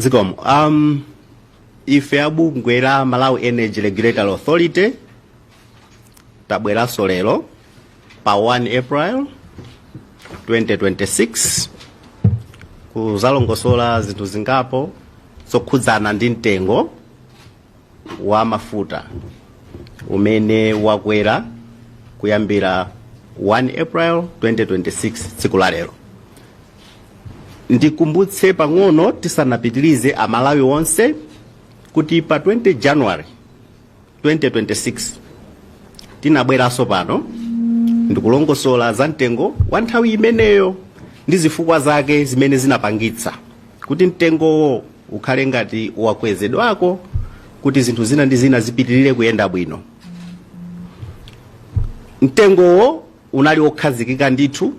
Zikomo. Ife abungwe la Malawi Energy Regulatory Authority tabweranso lero pa 1 April 2026 kuzalongosola zinthu zingapo zokhudzana ndi mtengo wa mafuta umene wakwera kuyambira 1 April 2026, tsiku la lero. Ndikumbutse pang'ono tisanapitilize Amalawi onse kuti pa 20 January 2026 tinabweranso pano ndikulongosola za mtengo wa nthawi imeneyo ndi zifukwa zake zimene zinapangitsa kuti mtengowo ukhale ngati wakwezedwako kuti zinthu zina ndi zina zipitirire kuyenda bwino. Mtengowo unali wokhazikika ndithu,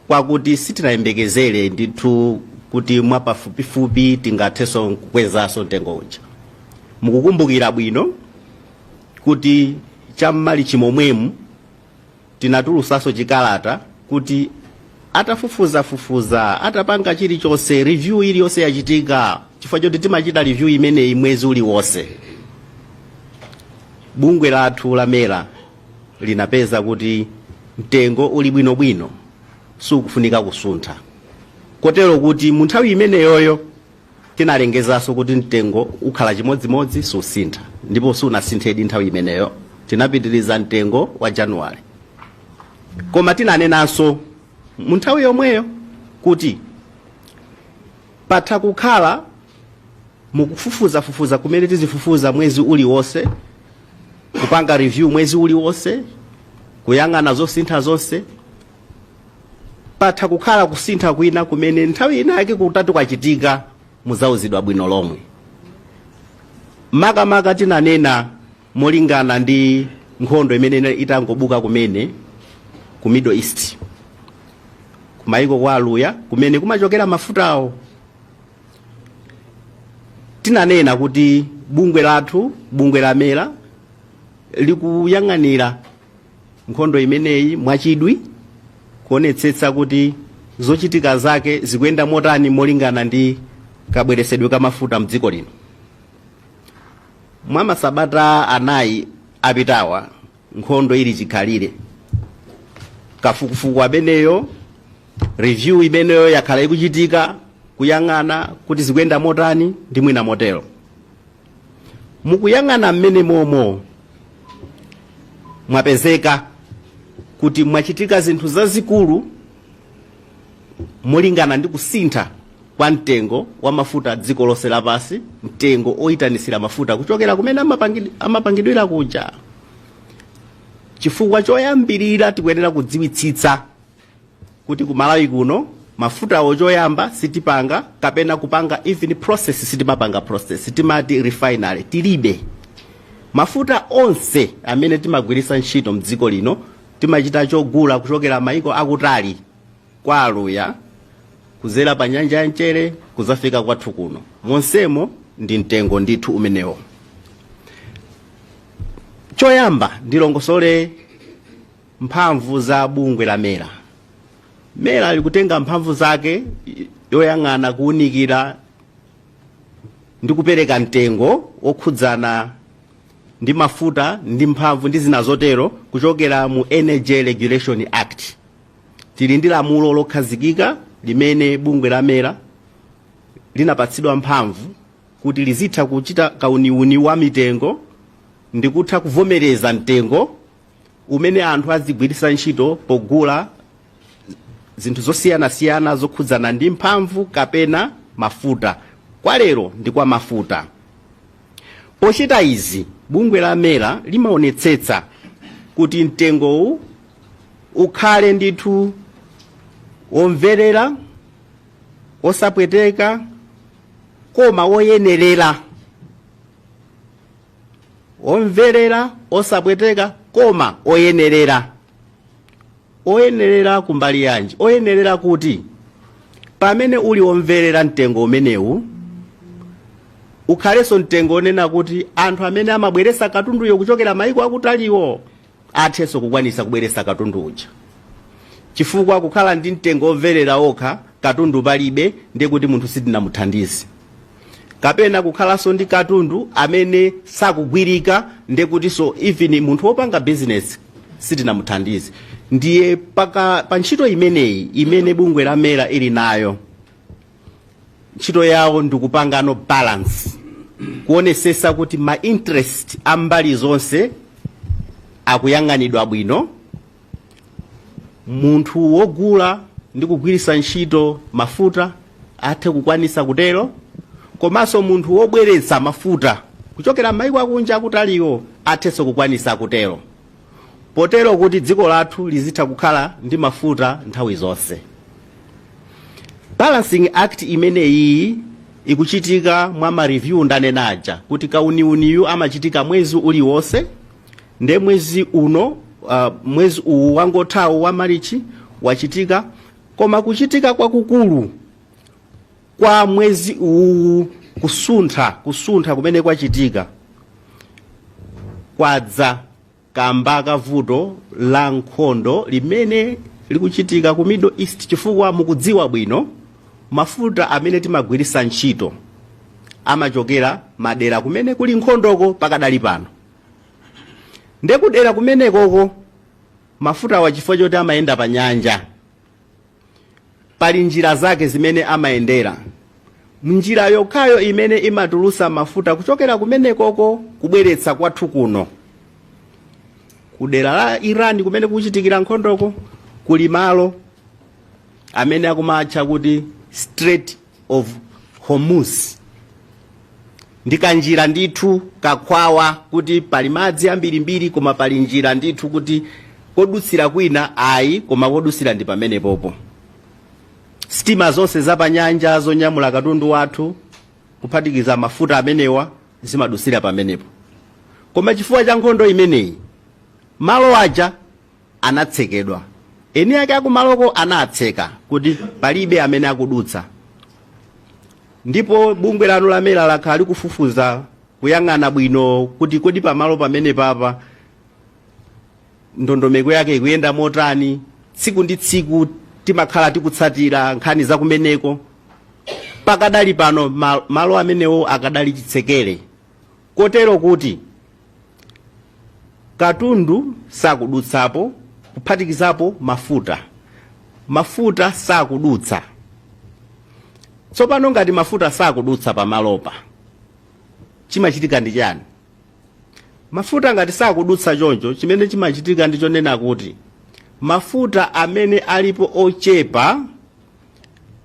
kwakuti sitinayembekezere ndithu kuti mwapafupifupi tingathenso kukwezanso mtengo uja. Mukukumbukira bwino kuti cham'mali chimomwemu tinatulusanso chikalata kuti atafufuzafufuza, atapanga chilichonse, review iliyonse yachitika, chifukwa choti timachita review imeneyi mwezi uliwonse, bungwe lathu la MERA linapeza kuti mtengo uli bwinobwino, sukufunika kusuntha, kotero kuti mu nthawi imeneyoyo tinalengezanso kuti mtengo ukhala chimodzimodzi, susintha, ndipo sunasinthedi. Nthawi imeneyo tinapitiriza mtengo wa January, koma tinanenanso mu nthawi yomweyo kuti patha kukhala mukufufuzafufuza kumene tizifufuza mwezi uliwonse, kupanga review mwezi uliwonse, kuyang'ana zosintha zonse, patha kukhala kusintha kwina kumene nthawi ina yake kutati kwachitika muzauzidwa bwino lomwe. Makamaka tinanena molingana ndi nkhondo imene itangobuka kumene ku Middle East, kumayiko kwa Aluya kumene kumachokera mafutawo. Tinanena kuti bungwe lathu, bungwe la MERA, likuyang'anira nkhondo imeneyi mwachidwi, kuonetsetsa kuti zochitika zake zikuyenda motani molingana ndi kabweresedwe ka mafuta mdziko lino. Mwa masabata 4 apitawa, nkhondo ili chikhalire, kafukufuku ameneyo, review imeneyo yakhala ikuchitika, kuyang'ana kuti zikuyenda motani ndi mwina motero. Mukuyang'ana mmene momo mwapezeka kuti mwachitika zinthu zazikulu molingana ndi kusintha kwa mtengo wa mafuta dziko lonse lapansi, mtengo oyitanisira mafuta kuchokera kumene amapangidwira kuja. Chifukwa choyambirira, tikuyenera kudziwitsitsa kuti ku Malawi kuno mafutawo choyamba sitipanga kapena kupanga even process, sitimapanga process, timati refinery tilibe. Mafuta onse amene timagwiritsa ntchito mdziko lino timachita chogula kuchokera maiko akutali kwa Aluya, kuzera pa nyanja ya mchere kuzafika kwathu kuno. Monsemo ndi mtengo ndithu umenewo. Choyamba ndilongosole mphamvu za bungwe la MERA. MERA likutenga mphamvu zake yoyang'ana, kuwunikira ndi kupereka mtengo wokhudzana ndi mafuta ndi mphamvu ndi zina zotero kuchokera mu Energy Regulation Act. Tili ndi lamulo lokhazikika limene bungwe la MERA linapatsidwa mphamvu kuti lizitha kuchita kauniuni wa mitengo ndi kutha kuvomereza mtengo umene anthu azigwiritsa ntchito pogula zinthu zosiyanasiyana zokhudzana ndi mphamvu kapena mafuta. Kwa lero ndi kwa mafuta. Pochita izi, bungwe la MERA limaonetsetsa kuti mtengowu ukhale ndithu womverera, osapweteka, koma woyenerera. Omverera, osapweteka, koma oyenerera. Oyenerera kumbali yanji? Oyenerera kuti pamene uli womverera mtengo umenewu ukhalenso mtengo onena kuti anthu amene amabweresa katunduyo kuchokera maiko akutaliwo athenso kukwanisa kubweresa katundu uja, chifukwa kukhala ndi mtengo womverera okha, katundu palibe, ndiye kuti munthu sitinamuthandize. Kapena kukhalanso ndi katundu amene sakugwirika, ndekutinso even munthu wopanga business sitinamuthandize. Ndiye paka pa ntchito imeneyi imene bungwe la MERA ili nayo, ntchito yawo ndikupangano balance, kuonesesa kuti ma interest ambali zonse akuyang'anidwa bwino. Munthu wogula ndi kugwiritsa ntchito mafuta athe kukwanisa kutero, komanso munthu wobweretsa mafuta kuchokera m'mayiko akunja akutaliwo athenso kukwanisa kutero, potero kuti dziko lathu lizitha kukhala ndi mafuta nthawi zonse. Balancing act imeneyi ikuchitika mwa ma review ndanenaja kuti kauniuniyu amachitika mwezi uliwonse. Nde mwezi uno, mwezi uwu wangothawu wa Marichi wachitika, koma kuchitika kwakukulu kwa mwezi uwu, kusuntha kumene kwachitika kwadza kamba kavuto la nkhondo limene likuchitika ku Middle East, chifukwa mukudziwa bwino mafuta amene timagwiritsa ntchito amachokera madera kumene kuli nkhondoko pakadali pano. Ndekudera kumenekoko mafutawa, chifukwa choti amayenda pa nyanja, pali njira zake zimene amayendera. Njira yokhayo imene imatulusa mafuta kuchokera kumenekoko kubweretsa kwathu kuno kudera la Iran kumene kuchitikira nkhondoko, kuli malo amene akumatcha kuti Strait of Hormuz. Ndi kanjira ndithu kakhwawa kuti pali madzi ambirimbiri, koma pali njira ndithu kuti kodutsira kwina ayi, koma kodutsira ndi pamenepopo. Sitima zonse zapanyanja zonyamula katundu wathu, kuphatikiza mafuta amenewa, zimadutsira pamenepo. Koma chifukwa cha nkhondo imeneyi malo aja anatsekedwa. Eni ake akumaloko anatseka kuti palibe amene akudutsa. Ndipo bungwe lanu la MERA lakhala likufufuza, kuyang'ana bwino kuti kodi pamalo pamene papa ndondomeko yake ikuyenda motani. Tsiku ndi tsiku timakhala tikutsatira nkhani zakumeneko. Pakadali pano malo amenewo akadali chitsekere, kotero kuti katundu sakudutsapo, kuphatikizapo mafuta. Mafuta sakudutsa. Tsopano ngati mafuta sakudutsa pamalopa, chimachitika ndi chani? Mafuta ngati sakudutsa choncho, chimene chimachitika ndi chonena kuti mafuta amene alipo ochepa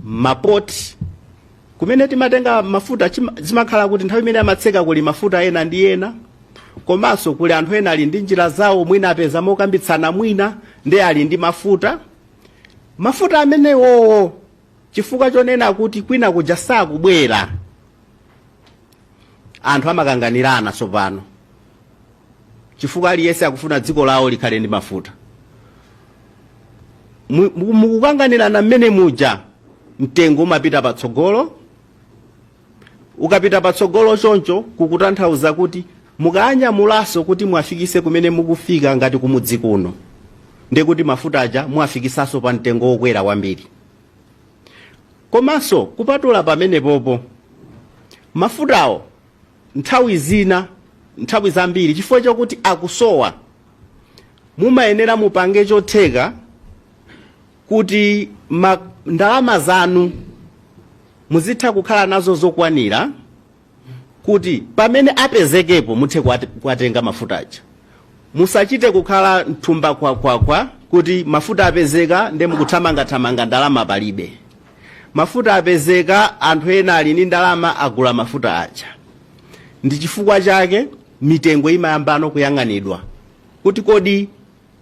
mapoti kumene timatenga mafuta, zimakhala kuti nthawi imene amatseka kuli mafuta ena ndi ena, komanso kuli anthu ena ali ndi njira zawo, mwina apeza mokambitsana, mwina ndi ali ndi mafuta. Mafuta amenewowo, chifukwa chonena kuti kwina kuja sakubwera, anthu amakanganirana tsopano, chifukwa aliyense akufuna dziko lawo likhale ndi mafuta. Mukukanganirana mmene muja, mtengo umapita patsogolo. Ukapita patsogolo choncho, kukutanthauza kuti mukanyamulaso kuti mwafikise kumene mukufika ngati kumudzi kuno, ndekuti mafuta aja mwafikisanso pa mtengo wokwera kwambiri. Komanso kupatula pamenepopo, mafutawo nthawi zina, nthawi zambiri, chifukwa chokuti akusowa, mumayenera mupange chotheka kuti ndalama zanu muzitha kukhala nazo zokwanira kuti pamene apezekepo muthe kuwatenga mafuta aja. Musachite kukhala mthumba kwakwakwa kuti mafuta apezeka nde mukuthamangathamanga, ndalama palibe. Mafuta apezeka, anthu ena ali ndi ndalama, agula mafuta aja. Ndi chifukwa chake mitengo imayambano kuyang'anidwa kuti kodi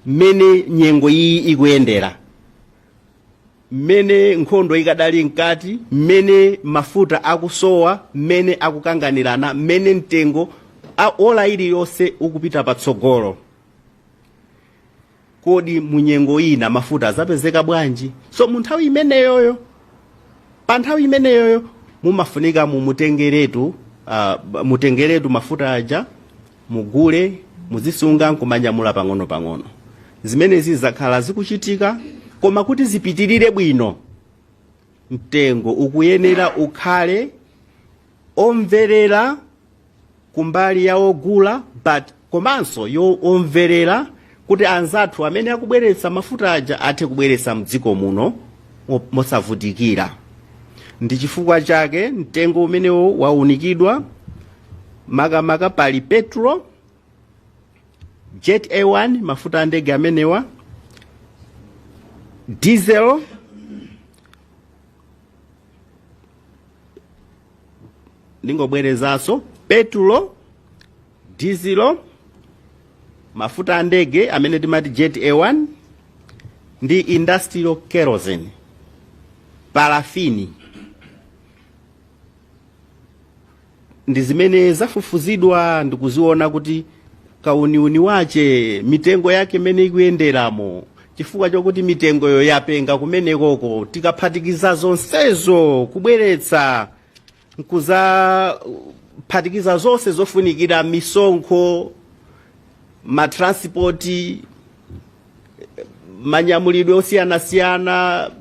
mmene nyengo iyi ikuyendera, mmene nkhondo ikadali mkati, mmene mafuta akusowa, mmene akukanganirana, mmene mtengo ola iliyonse ukupita patsogolo, kodi munyengo ina mafuta azapezeka bwanji? So mu nthawi imeneyoyo, pa nthawi imeneyoyo mumafunika mutengeretu mafuta aja, mugule, muzisunga nkumanyamula pang'ono-pang'ono. Zimenezi zakhala zikuchitika, koma kuti zipitirire bwino, mtengo ukuyenera ukhale Omverera kumbali ya ogula, but komanso yo omverera kuti anzathu amene akubweretsa mafuta aja athe kubweretsa mdziko muno mosavutikira. Ndi chifukwa chake mtengo umenewo waunikidwa. Makamaka pali petrol, jet A1, mafuta a ndege amenewa, diesel, ndingobwerezanso, petulo, dizilo, mafuta a ndege amene timati jet A1 ndi industrial kerosene, parafini, ndi zimene zafufuzidwa ndikuziona kuti kauniuni wache, mitengo yake imene ikuyenderamo, chifukwa chokuti mitengoyo yapenga kumenekoko. Tikaphatikiza zonsezo, kubweretsa nkuzaphatikiza zonse zofunikira, misonkho, matranspoti, manyamulidwe osiyanasiyana,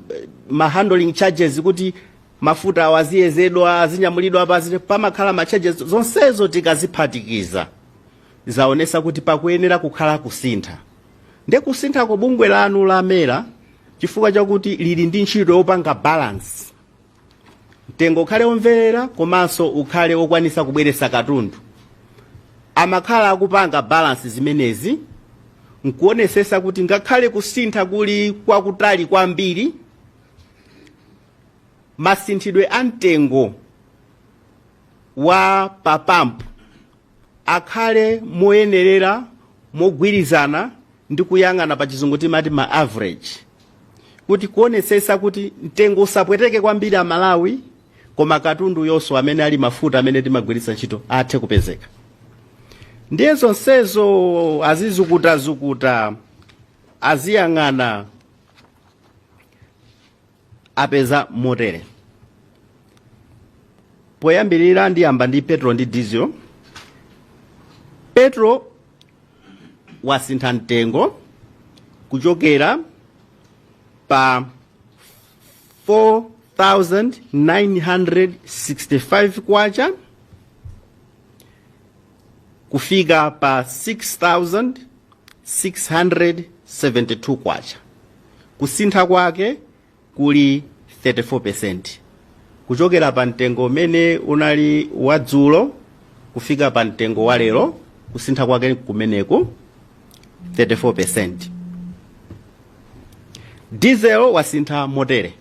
ma handling charges, kuti mafuta awo aziyezedwa, azinyamulidwa pasi, pamakhala ma charges, zonsezo tikaziphatikiza zaonesa kuti pakuyenera kukhala kusintha. Nde kusinthako, bungwe lanu la MERA, chifukwa chakuti lili ndi ntchito yopanga balance, mtengo ukhale omverera komanso ukhale okwanisa kubweretsa katundu, amakhala akupanga balance zimenezi nkuonesesa kuti ngakhale kusintha kuli kwakutali kwambiri, masinthidwe a mtengo wa papampu akhale moyenerera, mogwirizana ndi kuyang'ana, pa Chizungu timati ma average, kuti kuonesesa kuti mtengo usapweteke kwambiri Amalawi, koma katundu yonso amene ali mafuta amene timagwiritsa ntchito athe kupezeka. Ndiye zonsezo azizukutazukuta, aziyang'ana, apeza motere. Poyambirira ndiyamba ndi petrol ndi diesel. Petrol wasintha mtengo kuchokera pa 4965 kwacha kufika pa 6672 kwacha. Kusintha kwake kuli 34%, kuchokera pa mtengo umene unali wadzulo kufika pa mtengo wa lero. Kusintha kwake kumeneku 34%. Diesel wasintha motere: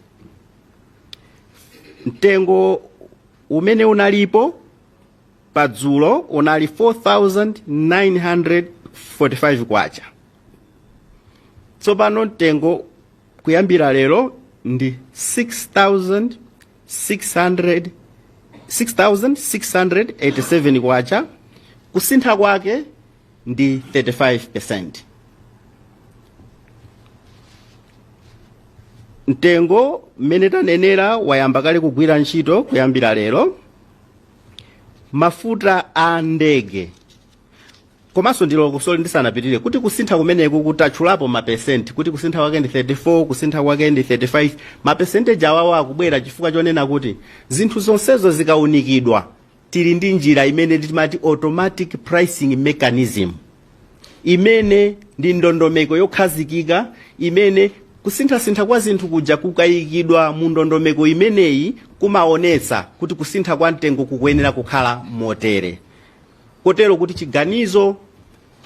mtengo umene unalipo padzulo unali 4945 kwacha, tsopano mtengo kuyambira lero ndi 6600 6687 kwacha. Kusintha kwake ndi 35%. Mtengo mmene tanenera wayamba kale kugwira ntchito kuyambira lero. Mafuta a ndege, komanso ndilongosole ndisanapitirire kuti kusintha kumeneku kutatchulapo mapesenti kuti kusintha kwake ndi 34, kusintha kwake ndi 35, mapesenteji awawo akubwera chifukwa chonena kuti zinthu zonsezo zikaunikidwa, tili ndi njira imene timati automatic pricing mechanism, imene ndi ndondomeko yokhazikika imene kusinthasintha kwa zinthu kuja kukayikidwa mu ndondomeko imeneyi kumaonetsa kuti kusintha kwa mtengo kukuyenera kukhala motere, kotero kuti chiganizo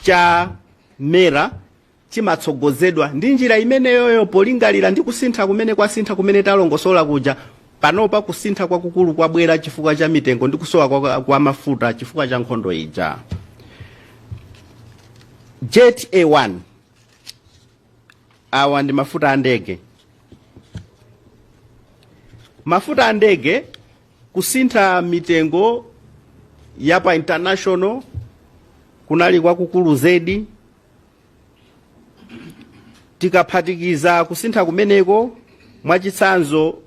cha MERA chimatsogozedwa ndi njira imeneyoyo polingalira ndi kusintha kumene kwasintha kumene talongosola kuja. Panopa kusintha kwakukulu kwabwera chifukwa cha mitengo ndi kusowa kwa mafuta chifukwa cha nkhondo ija. Jet A1, awa ndi mafuta a ndege. Mafuta a ndege, kusintha mitengo ya pa international kunali kwakukulu zedi. Tikaphatikiza kusintha kumeneko, mwachitsanzo,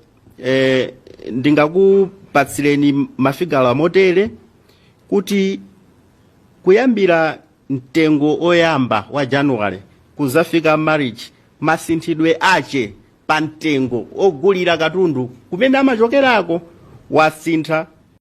ndingakupatsireni mafigala motere kuti kuyambira mtengo oyamba wa January kuzafika March, masinthidwe ache pa mtengo ogulira katundu kumene amachokerako wasintha